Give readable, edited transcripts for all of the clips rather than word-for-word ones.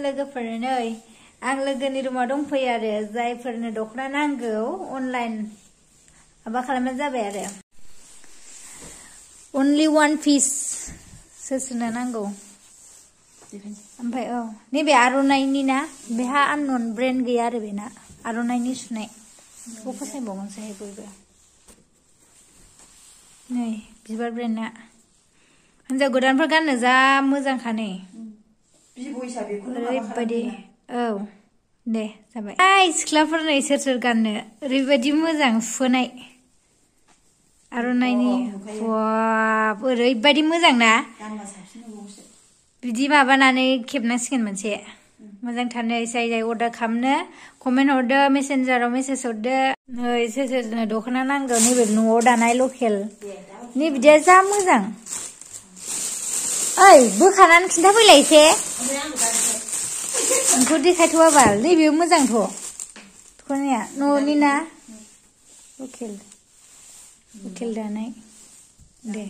लोगोफोर नै आं लोगोनि रुमाव दंफैयो आरो जायफोरनो दखना नांगौ अनलाइन माबा खालामनाय जाबाय आरो only one piece सोरनो नांगौ ओमफ्राय नैबे आर'नाइनि ना बेहा आननन ब्रेन्ड गैया आरो बेना आर'नाइनि सुनाय बेखौ फसायबावगोनसै बयबो नै बिबार ब्रेन्डआ हिन्जाव गोदानफोर गाननो जा मोजांखा नै ओरैबायदि दे जाबाय आइ सिख्लाफोर नै सोर गाननो ओरैबायदि मोजां सुनाय आर'नाइनि वाव ओरैबायदि मोजां ना बिदि माबानानै खेबनांसिगोन मोनसे मोजांथारनो जाय अर्डार खालामनो कमेन्ट हरदो मेसेन्जाराव मेसेज हरदो नै सोरनो दख'ना नांगौ नैबे न'आव दानाय लकेल नै बिदिया जा मोजां ओइ बोखानानै खिन्थाफैलाय एसे आंखौ देखायथ'वा बाल नैबे मोजांथ' दख'नाया न'नि ना लकेल दानाय दे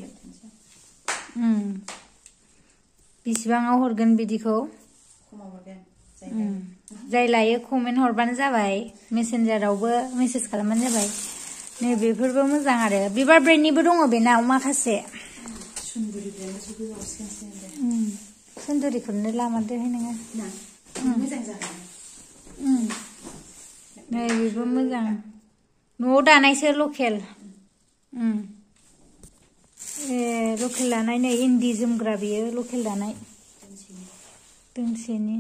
बेसेबाङाव हरगोन बिदिखौ जाय लायो कमेन्ट हरबानो जाबाय मेसेन्जारावबो मेसेज खालामबानो जाबाय नै बेफोरबो मोजां आरो बिबार ब्रेन्डनिबो दङ बेनाव माखासे सुन्दुरिखौनो लामारदोहाय नोङो नै बेबो मोजां न'आव दानायसो लकेल लकेल दानाय नै इन्दि जोमग्रा बेयो लकेल दानाय दोंसेनि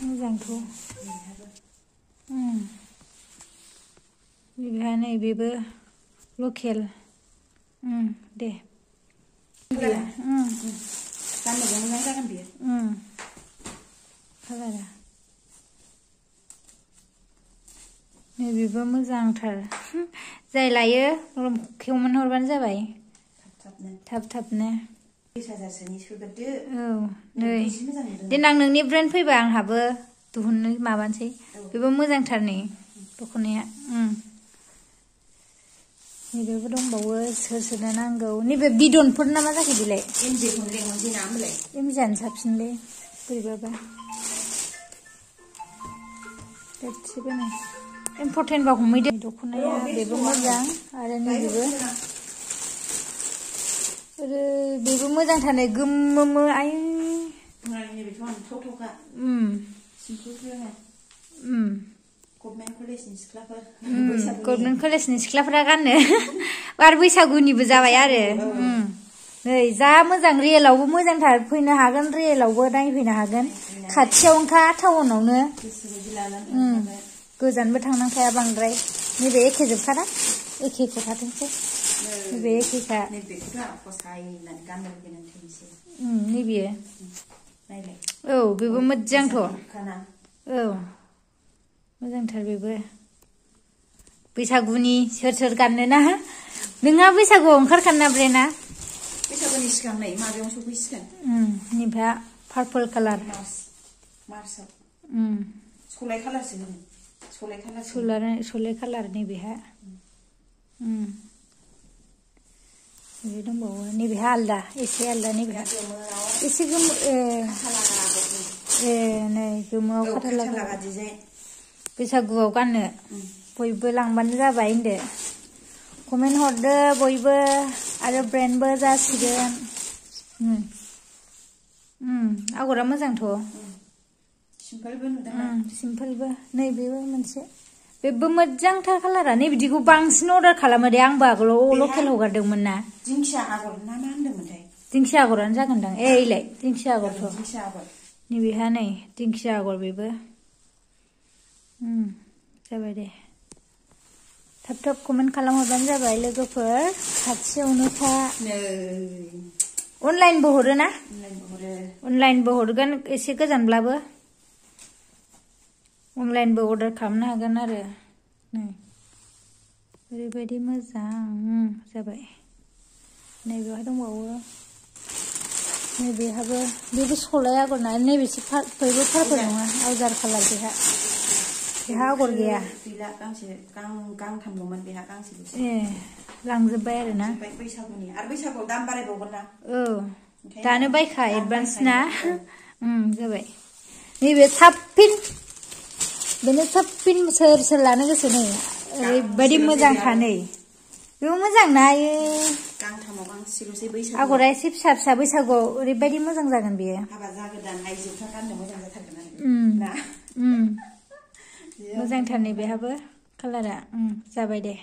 मोजांथ' बेहा नै बेबो लकेल दे कालारा नैबेबो मोजांथार जाय लायो कमेन्ट हरबानो जाबाय थाबनो नै देनां नोंनि ब्रेन्ड फैबा आंहाबो दिहुननो माबानोसै बेबो मोजांथार नै दख'नाया नैबेबो दंबावो सोरनो नांगौ नैबे बिदनफोर ना मा जाखो बेलाय एमजियानो साबसिनलै बोरैबाबा गासिबो नै इम्पर्टेन्ट बा हमहैदो दख'नाया बेबो मोजां आरो नैबेबो बेबो मोजांथार नै गोमो आय गभर्नमेन्ट कलेजनि सिख्लाफोरा गाननो आरो बैसागुनिबो जाबाय आरो नै जा मोजां रियेलावबो मोजांथार फैनो हागोन रियेलावबो नायफैनो हागोन खाथियावनोखा टाउनावनो गोजानबो थांनांखाया बांद्राय नैबे एखे जोबखाना एखेखौ थाथोंसै नैबे एखेखा नैबेयो बेबो मोजांथ' मोजांथार बेबो बैसागुनि सोर गाननो ना नोंहा बैसागुआव ओंखारखाना ब्रेना बैसागुनि सिगां नै माबायाव सफैसिगोन नैबा पार्पल कालार सलाय कालारसो सलाय कालार नैबेहा नैबे दंबावो नैबेहा आलदा एसे आलदा नैबेहा एसे गोमो नै गोमोआव खाथाला बैसागुआव गाननो बयबो लांबानो जाबाय होनदो कमेन्ट हरदो बयबो आरो ब्रेन्डबो जासिगोन आगरा मोजांथ' सिम्पोलबो नैबेबो मोनसे बेबो मोजांथार कालारा नै बिदिखौ बांसिन अर्डार खालामो दे आंबो आगोलाव लकेल हगारदोंमोन ना दिंखिया आगर ना मा होनदोंमोनथाय दिंखिया आगरानो जागोनदां एलाय दिंखिया आगरथ' नैबेहा नै दिंखिया आगर बेबो जाबाय दे थाब कमेन्ट खालामहरबानो जाबाय लोगोफोर खाथियावनोखा अनलाइनबो हरो ना अनलाइनबो हरगोन एसे गोजानब्लाबो अनलाइनबो अर्डार खालामनो हागोन आरो नै ओरैबायदि मोजां जाबाय नैबेहाय दंबावो नैबेहाबो बेबो सलाय आगर ना नैबेसो बयबो पार्पल नङा आवजार कालार बेहा आगर गैया गांथामल'मोन बेहा गांसेल'सो लांजोब्बाय आरो ना बैसागुनि आरो बैसागुआव दाम बारायबावगोन ना दानो बायखा एडभान्स ना जाबाय नैबे साबसिन बेनो साबसिन सोर लानो गोसो नै ओरैबायदि मोजांखा नै बेबो मोजां ना आयो गांथामाव गांसेल'सै बैसागु आगरा एसे फिसा फिसा बैसागुआव ओरैबायदि मोजां जागोन बेयो हाबा जागोदान आइजोफ्रा गाननो मोजां जाथारगोन आरो ना मोजांथार नै बेहाबो कालारा जाबाय दे